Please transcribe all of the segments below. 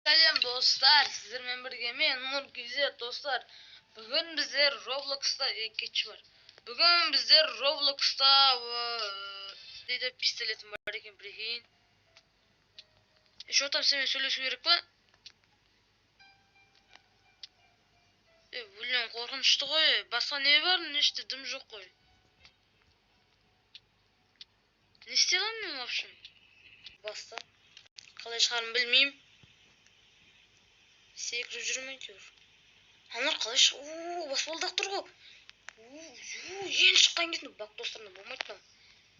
Сәлем, достар! Сіздермен бірге мен, Нұр KZ. Достар, бүгін біздер Роблокста кетші бар. Бүгін біздер Роблокста дейді, пистолетім бар екен, прикинь. Что там, сенімен сөйлесу керек па? Е, өлең қорқынышты ғой. Басқа не бар? Не іште дым жоқ қой. Не істей аламын мен, в общем? Баста. Қалай шығарымды білмеймін. Секіріп жүрмін әйтеуір. Аналар қалай О, баспалдақ тұр ғой. Енді шыққан кезде бақ, достар, мынау болмайды мынау.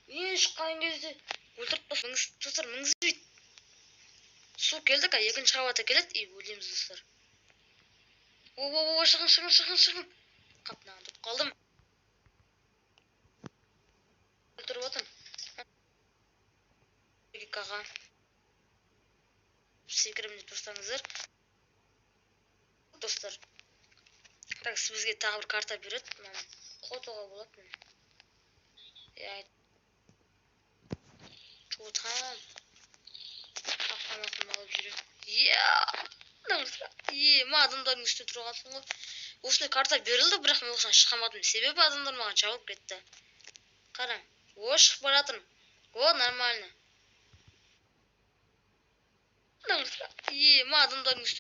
Енді шыққан кезде өлтіріп достар, мінгізбейді. Су келді, қазір екінші қабатқа келеді и өлеміз, достар. О, о, о, шығын, шығын, шығын, шығын. Қап, мынаған тұрып қалдым. Өлтіріп жатырмын. Логикаға секіремін деп тұрсаңыздар, достар, так, бізге тағы бір карта береді, мынаны құлатуға болады міне. Иә, там автоматымды алып жүремін. Иә, е, ма, адамдардың үстіне тұрып алыпсың ғой. Осындай карта берілді, бірақ мен осыдан шыға алмадым, себебі адамдар маған жабылып кетті. Қараң, о, шығып бара жатырмын. О, нормально. Е, ма, адамдардың үстіне